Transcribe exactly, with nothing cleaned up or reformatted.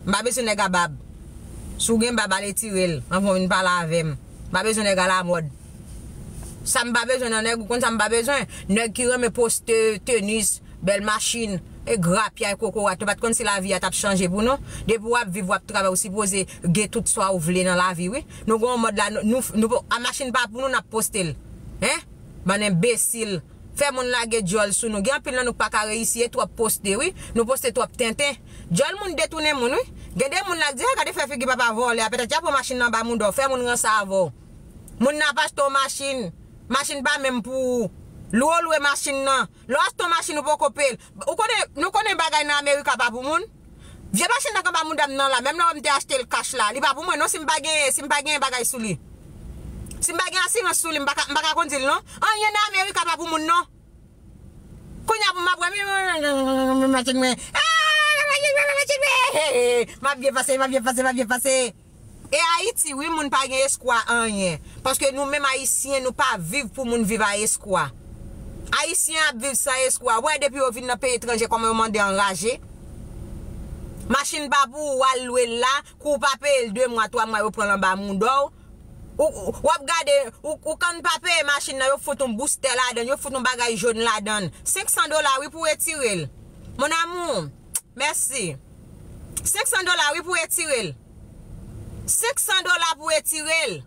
M pa bezwen nèg a bab. Si w gen bab, al etire l anvan w vin pale avè m. M pa bezwen nèg alamòd. Sa m pa bezwen nan nèg, ou konn sa m pa bezwen? Nèg ki renmen poste tenis, bèl machin, e grapyay kokorat. Nou pa t konn si lavi a t ap chanje pou nou. Depi w ap viv, w ap travay, ou sipoze gen tout sa ou vle nan lavi, wi. Nou gen yon mòd la, nou, nou, nou, a machin pa pou nou, n ap poste l. Hein? Bann enbesil. Fè moun lage djòl sou nou. Gen anpil nan nou k pa ka reyisi, e twòp poste, wi. Nou poste twòp tenten. Djòl moun detounen moun, wi. Gen de moun la k di, "Ah, gade fè figi papa vòlè a, petèt y ap pran machin nan ba moun dò, fè moun ranse avè w." Moun nan ap achte yon machin. Machin pa menm pou ou. Lwe w lwe machin nan. Lè w achte yon machin, ou poko peye l. Ou konnen, nou konnen bagay nan Amerika pa pou moun. Vye machin nan k anba mouda m nan la, menm lè w wè m te achte l kach la, li pa pou mwen non, si m pa genyen, si m pa genyen bagay sou li. Si m pa gen asirans sou li, m pa ka, m pa ka kondui l non. Anyen nan Amerika pa pou moun non. Kounye a pou m ap wè, machin mwen. Ah, machin mwen, machin mwen. M ap byen pase, m ap byen pase, m ap byen pase. E Ayiti, wi, moun pa gen espwa anyen. Paske nou menm Ayisyen, nou pa viv pou moun viv a espwa. Ayisyen ap viv san espwa. Wè, depi yo vin nan peyi etranje, kòman yo mande anraje. Machin pa pou ou, w al lwe l la, kou w pa peye l de mwa, twa mwa, yo pran l anba mouda w. Ou, ou, w ap gade, ou, ou konn pa peye machin nan, yo fout yon boustè ladan l, yo fout yon bagay jòn ladan l. Senk san dola, wi, pou w etire l. Mon amour, mèsi. Senk san dola, wi, pou w etire l. Senk san dola pou w etire l.